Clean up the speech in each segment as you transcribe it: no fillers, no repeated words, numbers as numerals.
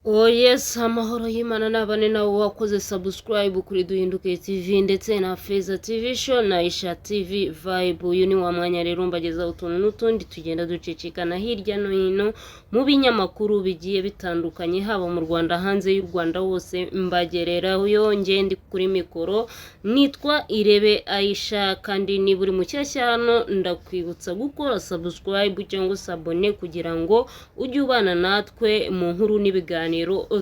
Oh yes, amahoro y'Imana n'abane nawe wakoze subscribe kuri Duhinduke TV ndetse na Feza TV Show na Isha TV Vibe. Uyu ni wa mwanya rero mbagezaho utuntu n'utundi tugenda ducicikana hirya no hino mu binyamakuru bigiye bitandukanye, haba mu Rwanda, hanze y'u Rwanda hose mbagereraho. Nge ndi kuri mikoro nitwa Irebe Aisha, kandi niba uri mushyashya hano ndakwibutsa gukora subscribe cyangwa se abone kugira ngo ujye ubana natwe mu nkuru n'ibiganiro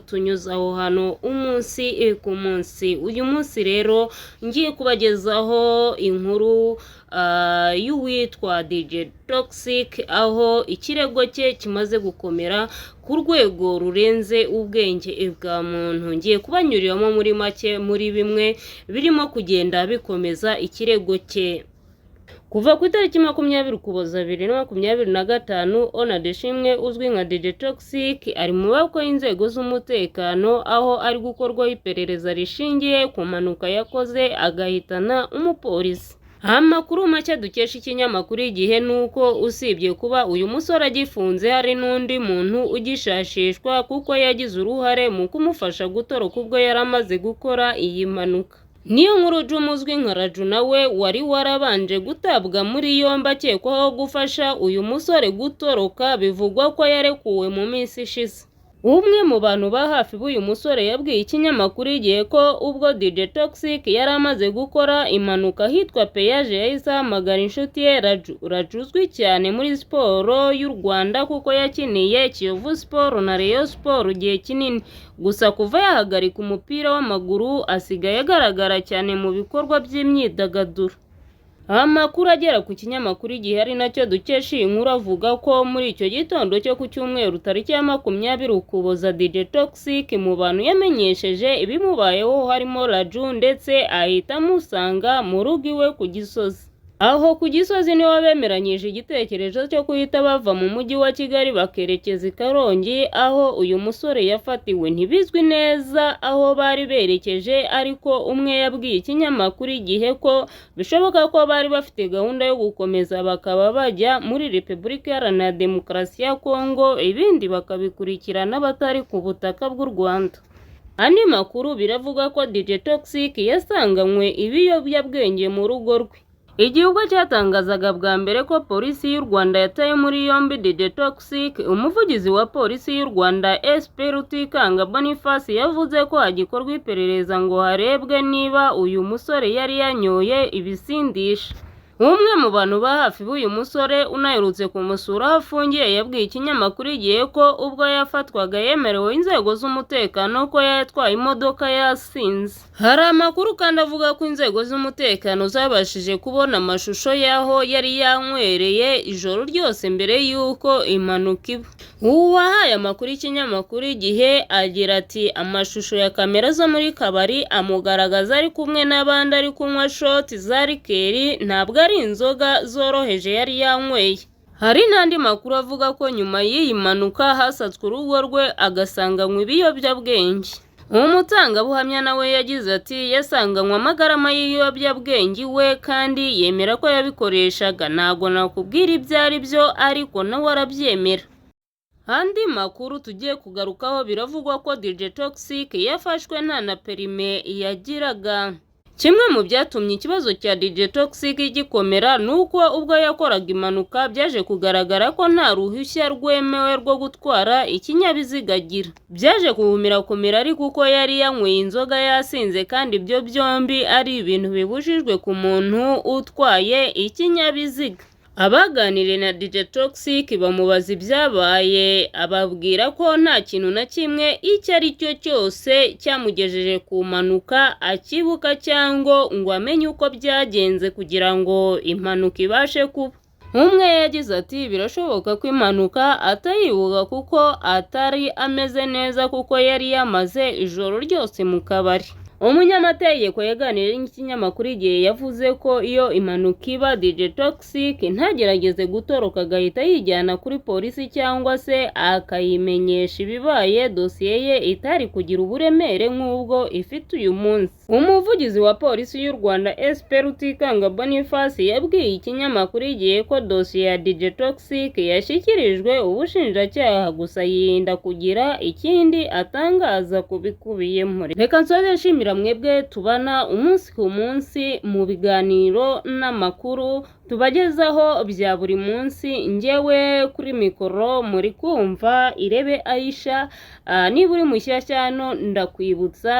tunyuzaho hano umunsi ku munsi. Uyu munsi rero ngiye kubagezaho inkuru y'uwitwa DJ Toxic, aho ikirego cye kimaze gukomera ku rwego rurenze ubwenge bwa muntu. Ngiye kubanyuriramo muri make muri bimwe birimo kugenda bikomeza ikirego cye. Kuva ku itariki 20 Ukuboza 2025, Onald Ishimwe uzwi nka DJ Toxic ari mu maboko y'inzego z'umutekano, aho ari gukorwaho iperereza rishingiye ku mpanuka yakoze agahitana umupolisi. Amakuru make dukesha ikinyamakuru Igihe ni uko usibye kuba uyu musore agifunze, hari n'undi muntu ugishakishwa kuko yagize uruhare mu kumufasha gutoroka ubwo yari amaze gukora iyi mpanuka. Niyo nkuru Juma uzwi nka Raju nawe wari warabanje gutabwa muri yombi akekwaho gufasha uyu musore gutoroka, bivugwa ko yarekuwe mu minsi ishize. Umwe mu bantu ba hafi b'uyu musore yabwiye ikinyamakuru Igihe ko ubwo DJ Toxic yari amaze gukora impanuka ahitwa Peyaje, yahise ahamagara inshuti ye Raju. Raju uzwi cyane muri siporo y'u Rwanda kuko yakiniye Kiyovu Sport na Rayon Sport igihe kinini. Gusa kuva yahagarika umupira w'amaguru asigaye agaragara cyane mu bikorwa by'imyidagaduro. Amakuru agera ku kinyamakuru Igihe, ari nacyo dukesha iyi nkuru, avuga ko muri icyo gitondo cyo ku cyumweru tariki ya 20 Ukuboza, DJ Toxic mu bantu yamenyesheje ibimubayeho harimo Raju, ndetse ahita amusanga mu rugo iwe ku Gisozi. Aho ku Gisozi niho bemeranyije igitekerezo cyo guhita bava mu mujyi wa Kigali bakerekeza i Karongi aho uyu musore yafatiwe. Ntibizwi neza aho bari berekeje, ariko umwe yabwiye ikinyamakuru Igihe ko bishoboka ko bari bafite gahunda yo gukomeza bakaba bajya muri Repubulika Iharanira Demokarasi ya Kongo, ibindi bakabikurikirana batari ku butaka bw'u Rwanda. Andi makuru biravuga ko DJ Toxic yasanganywe ibiyobyabwenge mu rugo rwe. Igihugu cyatangazaga bwa mbere ko polisi y'u Rwanda yataye muri yombi DJ Toxic, umuvugizi wa polisi y'u Rwanda SP Rutikanga Boniface yavuze ko hagikorwa iperereza ngo harebwe niba uyu musore yari yanyoye ibisindisha. Umwe mu bantu ba hafi b'uyu musore unaherutse kumusura aho afungiye yabwiye ikinyamakuru Igihe ko ubwo yafatwaga yemerewe inzego z'umutekano ko yatwaye imodoka yasinze. Hari amakuru kandi avuga ko inzego z'umutekano zabashije kubona amashusho y'aho yari yanywereye ijoro ryose mbere y'uko impanuka iba. Uwahaye amakuru ikinyamakuru Igihe agira ati: "Amashusho ya kamera zo muri kabari amugaragaza ari kumwe n'abandi ari kunywa shots za liqueur, ntabwo ari inzoga zoroheje yari yanyweye." Hari n'andi makuru avuga ko nyuma y'iyi mpanuka hasatswe urugo rwe agasanganywa ibiyobyabwenge. Umutangabuhamya nawe yagize ati: "Yasanganywe amagarama y'ibiyobyabwenge iwe kandi yemera ko yabikoreshaga. Ntabwo nakubwira ibyo ari byo, ariko nawe arabyemera." Andi makuru tugiye kugarukaho, biravugwa ko DJ Toxic yafashwe nta na perime yagiraga. Kimwe mu byatumye ikibazo cya DJ Toxic gikomera ni uko ubwo yakoraga impanuka byaje kugaragara ko nta ruhushya rwemewe rwo gutwara ikinyabiziga agira. Byaje kumira ariko uko yari yanyweye inzoga yasinze, kandi ibyo byombi ari ibintu bibujijwe ku muntu utwaye ikinyabiziga. Abaganiriye na DJ Toxic bamubaza ibyabaye, ababwira ko nta kintu na kimwe icyo ari cyo cyose cyamugejeje ku mpanuka akibuka cyangwa ngo amenye uko byagenze kugira ngo impanuka ibashe kuba. Umwe yagize ati: "Birashoboka ko impanuka atayibuka kuko atari ameze neza, kuko yari yamaze ijoro ryose mu kabari." Umunyamategeko yaganiriye n'ikinyamakuru Igihe yavuze ko iyo impanuka iba DJ Toxxyk ntagerageze gutoroka agahita yijyana kuri polisi cyangwa se akayimenyesha ibibaye, dosiye ye itari kugira uburemere nk'ubwo ifite uyu munsi. Umuvugizi wa polisi y'u Rwanda, SP Rutikanga Boniface, yabwiye ikinyamakuru Igihe ko dosiye ya DJ Toxxyk yashyikirijwe ubushinjacyaha, gusa yirinda kugira ikindi atangaza ku bikubiyemo. Reka nsoze nshimira mwebwe tubana umunsi ku munsi mu biganiro n'amakuru tubagezaho bya buri munsi. Njyewe kuri mikoro muri kumva Irebe Aisha. Niba uri mushyashya hano, ndakwibutsa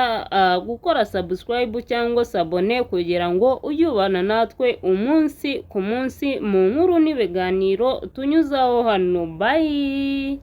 gukora subscribe cyangwa s'abonner kugira ngo ujye ubana natwe umunsi ku munsi mu nkuru n'ibiganiro tunyuzaho hano. Bye.